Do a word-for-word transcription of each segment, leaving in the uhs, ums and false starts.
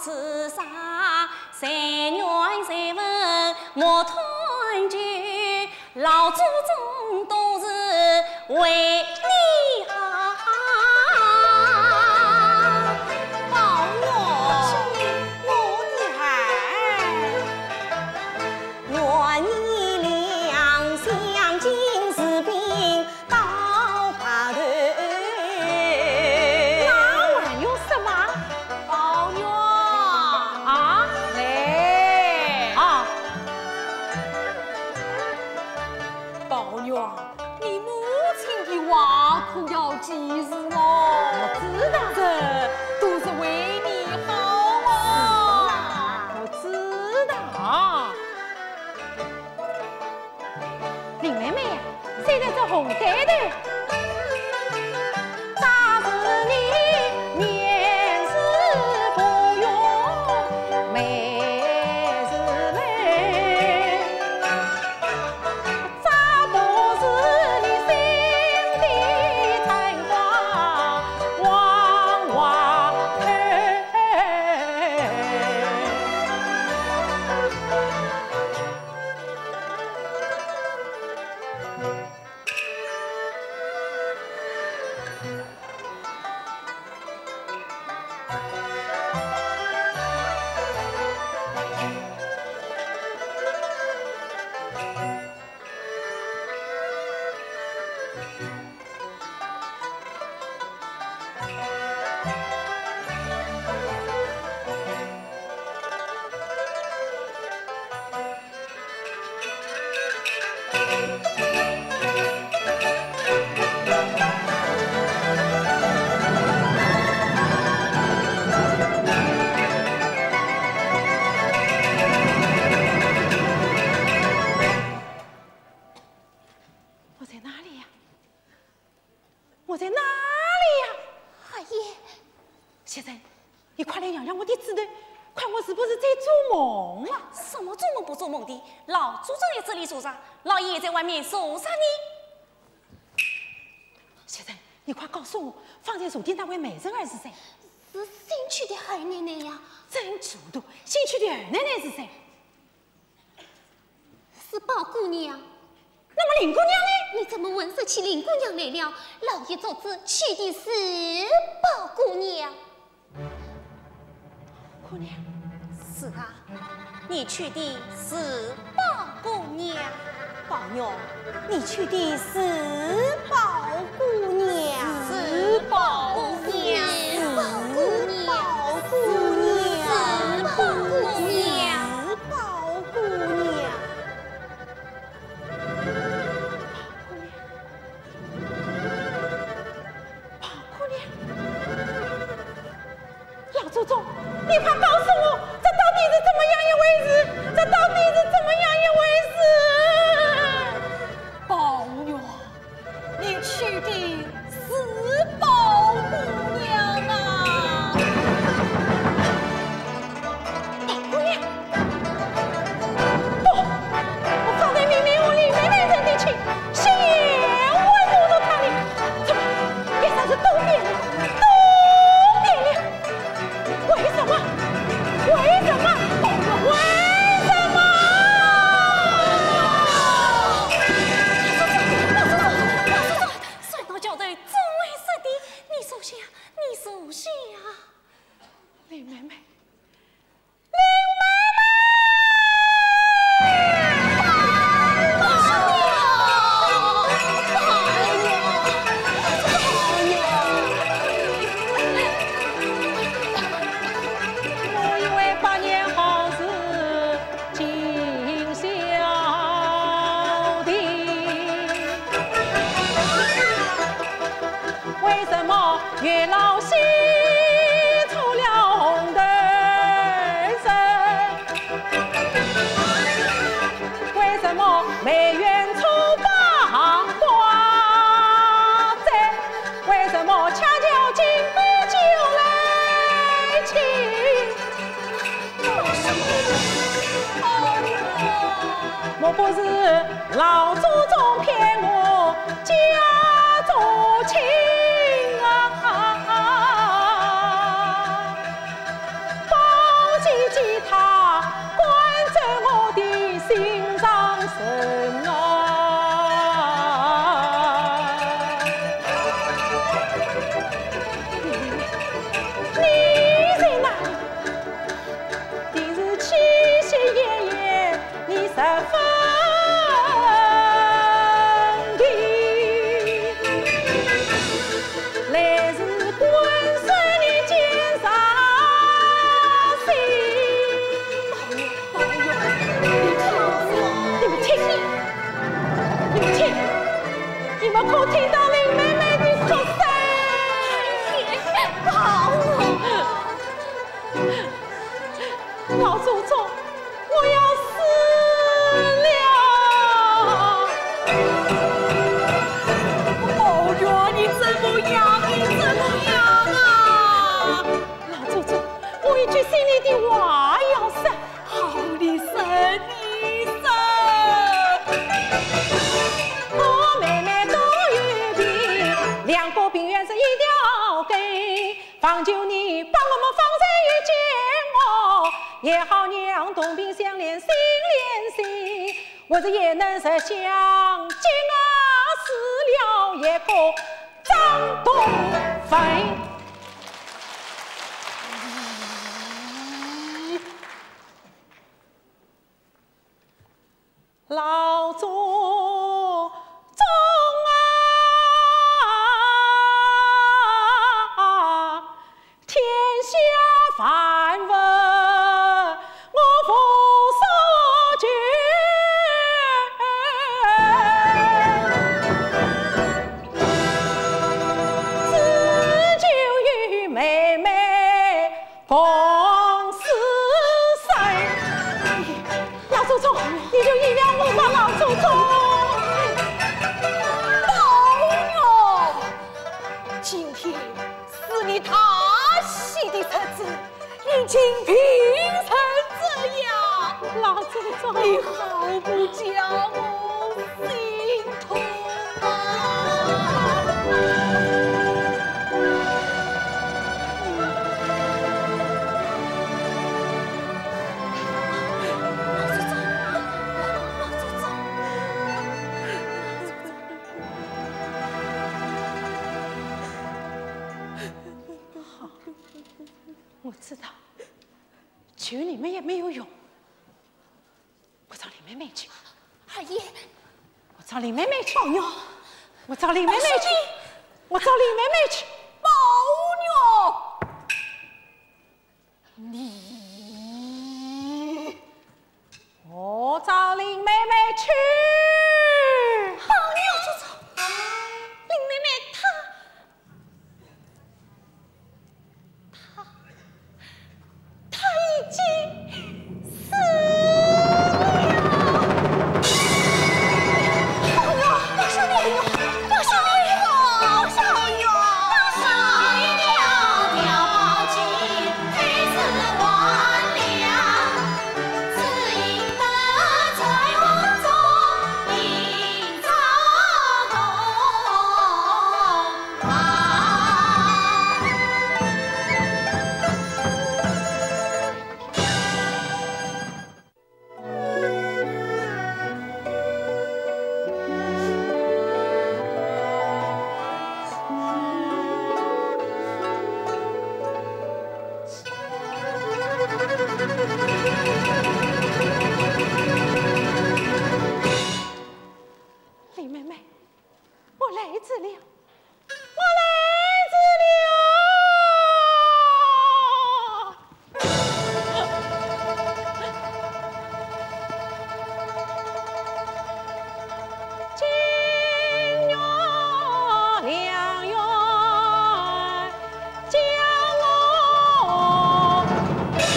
是啥？谁愿谁问我团聚，老祖宗都是为你好。宝玉，我的孩儿。 愿你两相敬，治病到白头。那还用说吗？宝玉。啊？来。啊。宝玉，你母亲的话可要记住哦。我知道。这都是为你好啊。是啊，我知道。 林妹妹呀，现在这红带头，扎是你，面是不用，眉是眉，扎都是你心的春花，黄花头。 我在哪里呀？ 我在哪里呀？阿姨，袭人，你快来量量我的指头，看我是不是在做梦啊？什么做梦不做梦的？老祖宗在这里坐着，老爷在外面做啥呢？袭人，你快告诉我，方才坐的那位美人儿是谁？是新娶的二奶奶呀。真糊涂，新娶的二奶奶是谁？ 是宝姑娘。那么林姑娘呢？你怎么混说起林姑娘来了？老爷做主娶的是宝姑娘。姑娘。是啊，你娶的是宝姑娘。宝玉，你娶的是宝姑娘。是宝姑娘。是宝姑娘。是宝姑娘。是宝姑娘。 宝姑娘。宝姑娘。老祖宗，你快告诉我，这到底是怎么样一回事？这到底是怎么样一回事？宝玉， 你娶的是宝姑娘啊！宝姑娘？不，我方才明明和林妹妹成的亲，现在又糊涂她了。怎么，脸色是都变了，都变了？ 为什么？为什么？为什么？老祖宗，老祖宗，老祖宗，山东教头总会说的，你坐下，你坐下。林妹妹，林妹妹！ 我以为百年好事尽消停，为什么月老戏出了红头绳？为什么梅园丑八怪哉？为什么恰巧金杯酒来敬？ 莫不是老祖宗骗我家族亲啊？宝心里的话要说，好的说的说。我妹妹多有病，两个病院是一条根，方求你帮我们方才遇见我，也好让同病相怜心连心，或者也能实相见啊，死了也可葬同坟。 老祖宗啊，天下万物我无所求，只求与妹妹 共死生。老祖宗，你就原谅我吧，老祖宗。宝玉，今天是你大喜的日子，你竟病成这样。老祖宗，你好不叫我心 我知道，求你们也没有用。 我找林妹妹去。二爷，我找林妹妹去。宝玉，我找林妹妹去。我找林妹妹去。宝玉，你，我找林妹妹去。宝玉，林妹妹她 他，他已经死了。宝玉，宝玉，宝玉，宝玉。林妹妹， 我来迟了，我来迟了。金玉良缘 将我骗。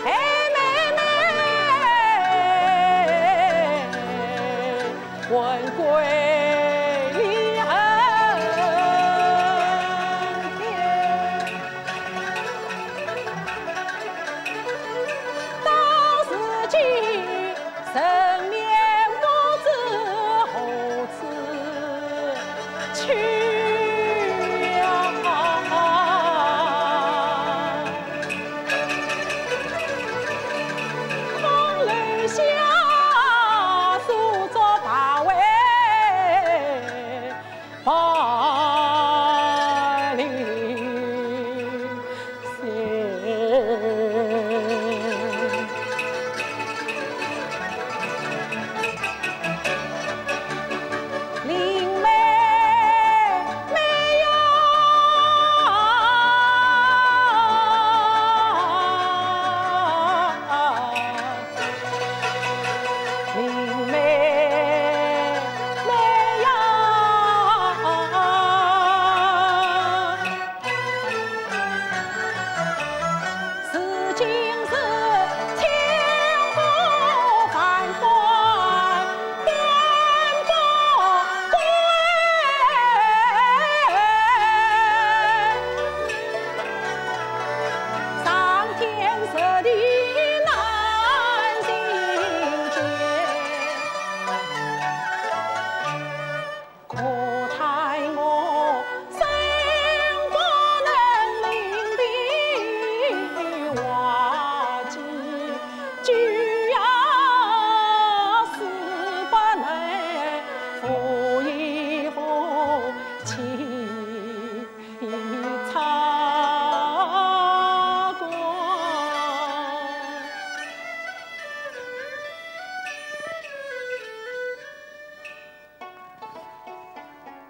哎，妹妹，问归里恩天。 到如今，人面不知何处去呀。空留下苏州大会 百里寻。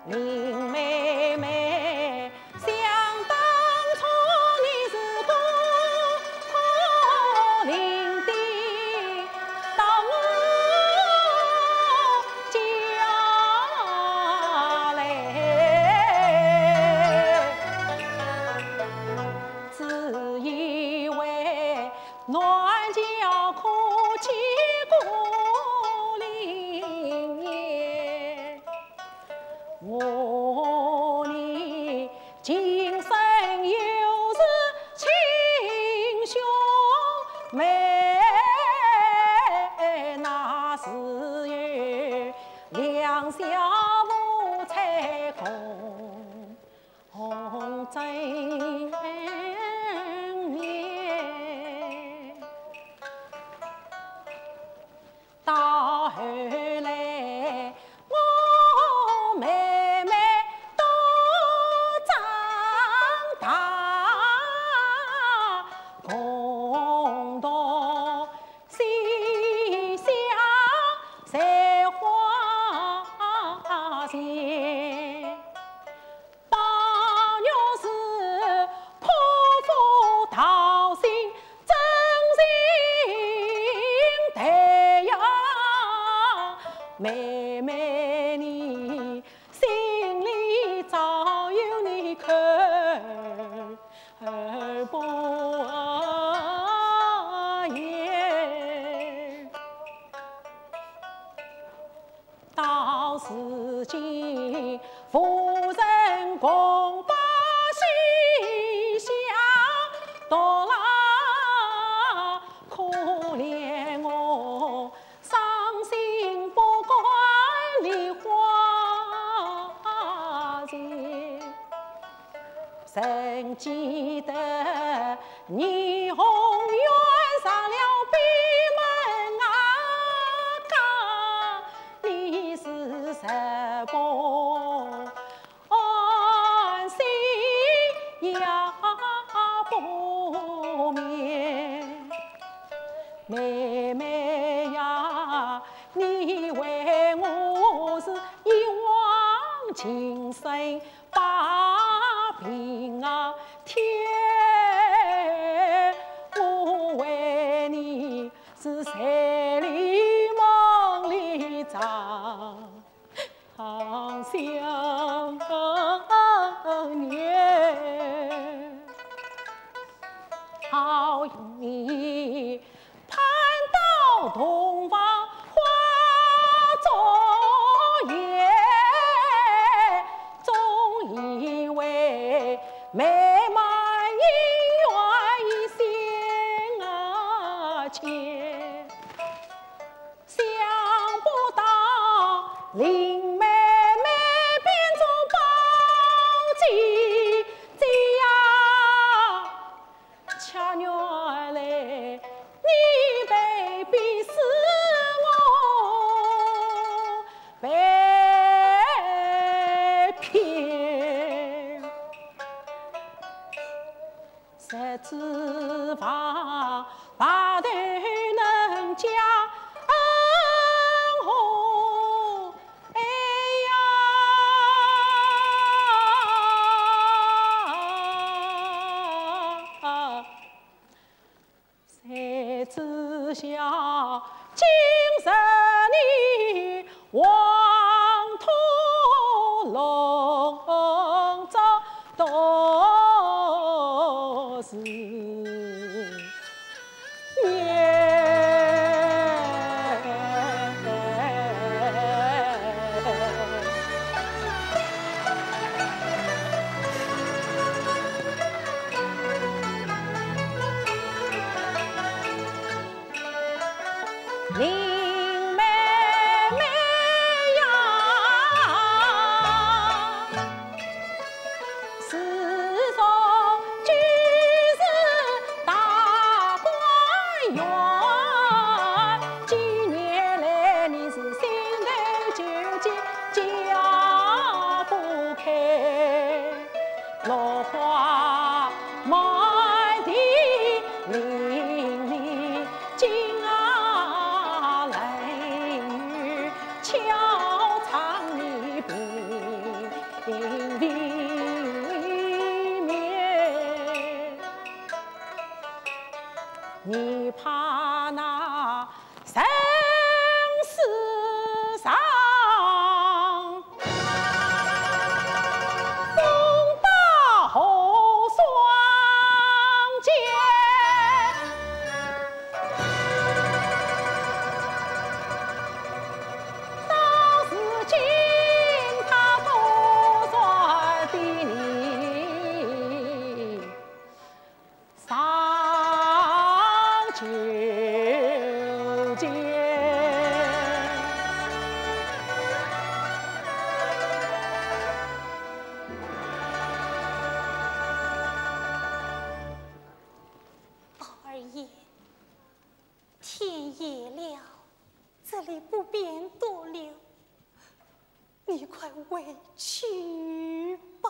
林妹妹，想当初你是孤苦伶仃，到我家来，只因为 男家可起孤零。我呢，今生又是亲兄妹，那时有两小无猜空。 红尘缘。到后来，我妹妹都长大，共同 西厢采花前，宝玉是破腹桃心，真情待呀，妹妹你心里早有你看 而不言。到如今，无人共把西厢独乐，可怜我 伤心不敢梨花前。曾记得你红颜上了闭门啊，讲你是日薄 安心也不眠。妹妹呀，你为我是一往情深把病啊添，我为你是睡里梦里长 好想念。好容易盼到洞房花烛夜，总以为美满姻缘已仙啊牵。 想不到林妹妹变做宝姐姐呀，恰原来你被逼死我被骗。 谁知望白头人家恩厚，哎呀，谁知晓今日你 黄土弄糟都是年。林妹妹呀，自从今日大观园，几年来你是心头糾结解不开。 落花满地，淋漓尽啊来。这里不便多留，你快回去吧。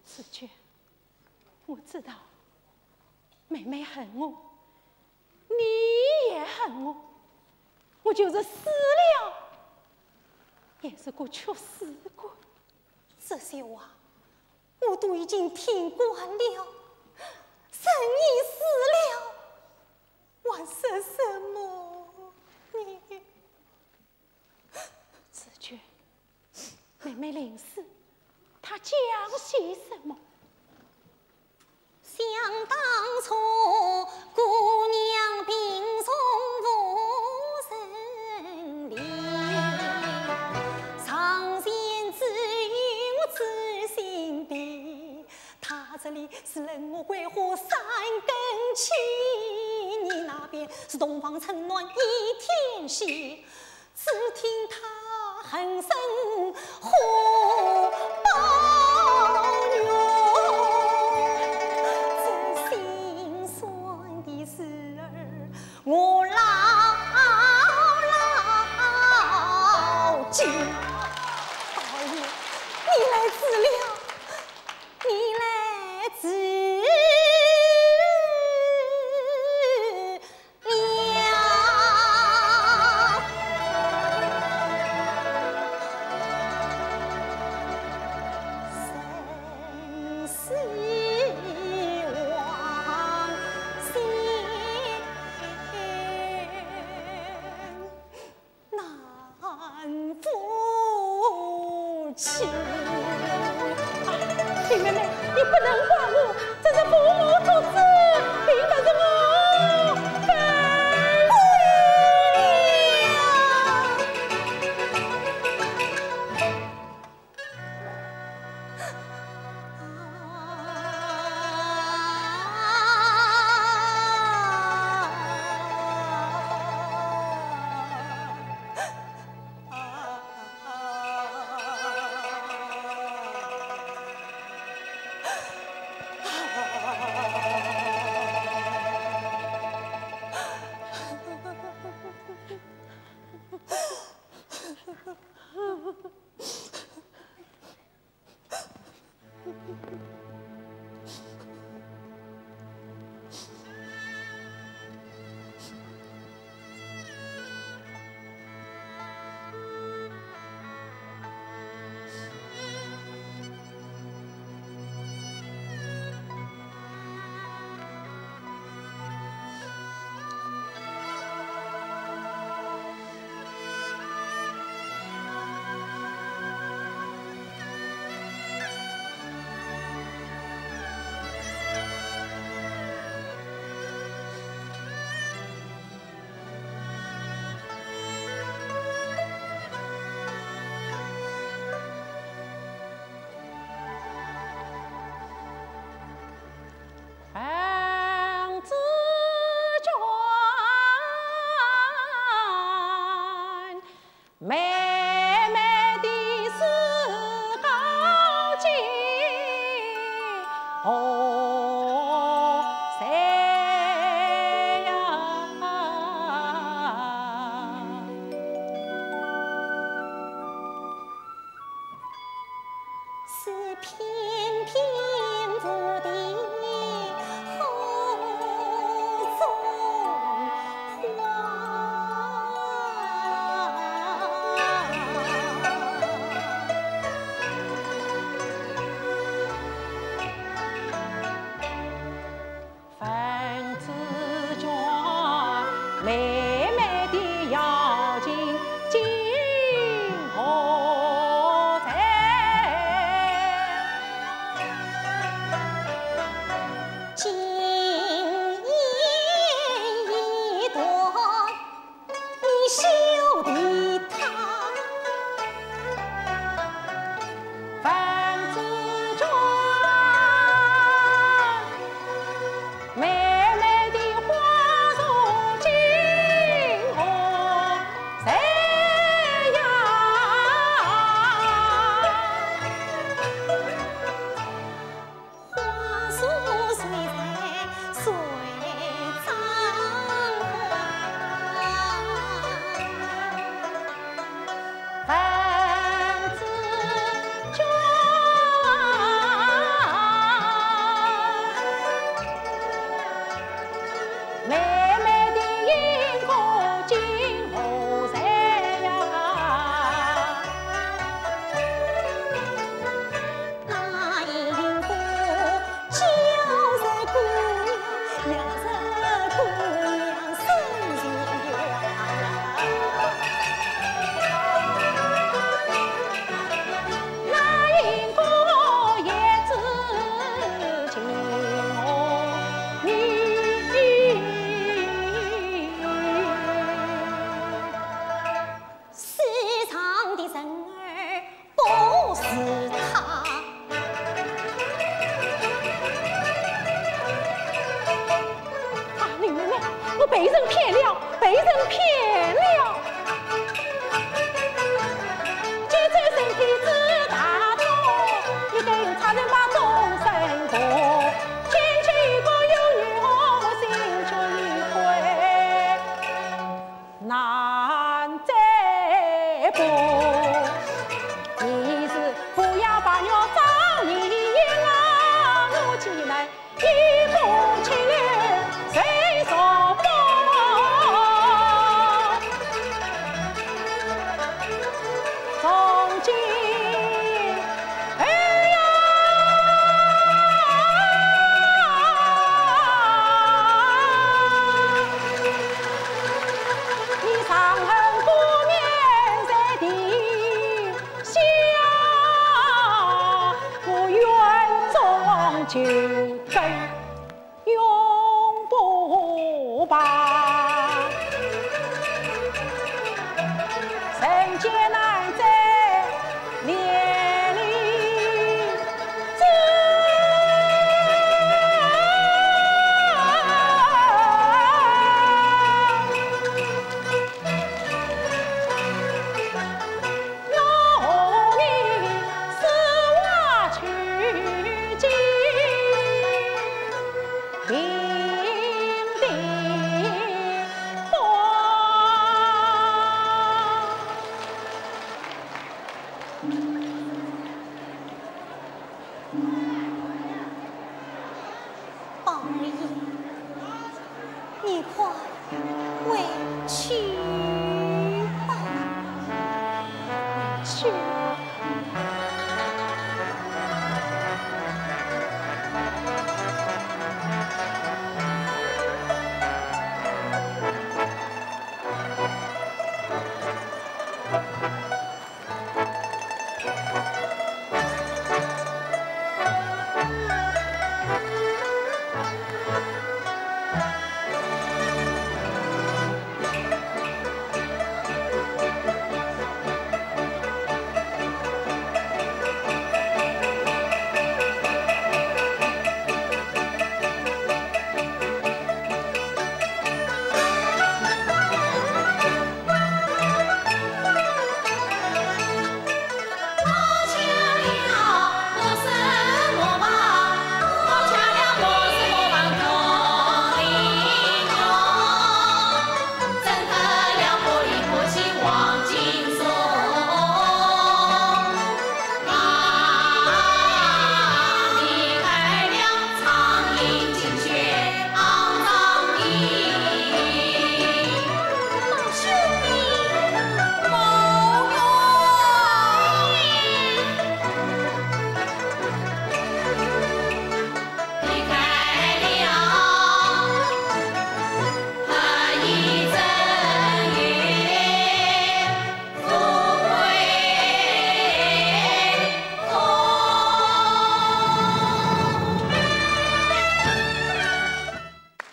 紫鹃，我知道妹妹恨我，你也恨我，我就是死了，也是个屈死鬼。这些话我都已经听惯了，人已死了，还说什么呢？紫鹃，妹妹临死，她讲些什么？想当初，姑娘病重无人理，床前只有知心的。她这里是冷漠桂花三更起，你那边是洞房春暖一天闲。 只听她哼声呼保元，这心酸的事儿我牢牢记。宝玉，你来治了，你来治 了。生死往前 难夫妻。林妹妹，你不能怪我，这是父母作主，并不是我反悔呀。难再补。你是不要把我张你啊，我起来一步起来谁说不？从今哎呀，你伤痕不免在地下，不愿终究根永不拔。人间难再恋恋之。我和你诗画秋景亭亭花。 宝二爷，你快回去吧。回去。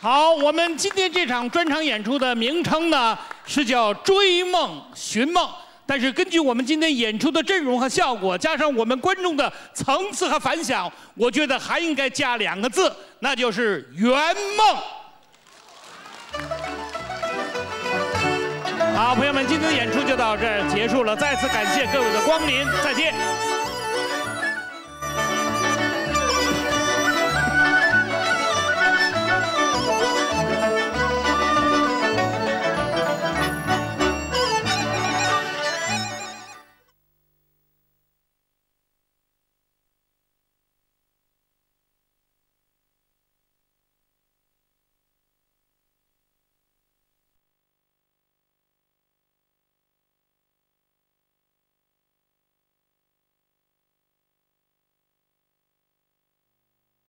好，我们今天这场专场演出的名称呢，是叫《追梦寻梦》。但是根据我们今天演出的阵容和效果，加上我们观众的层次和反响，我觉得还应该加两个字，那就是圆梦。好，朋友们，今天的演出就到这儿结束了，再次感谢各位的光临，再见。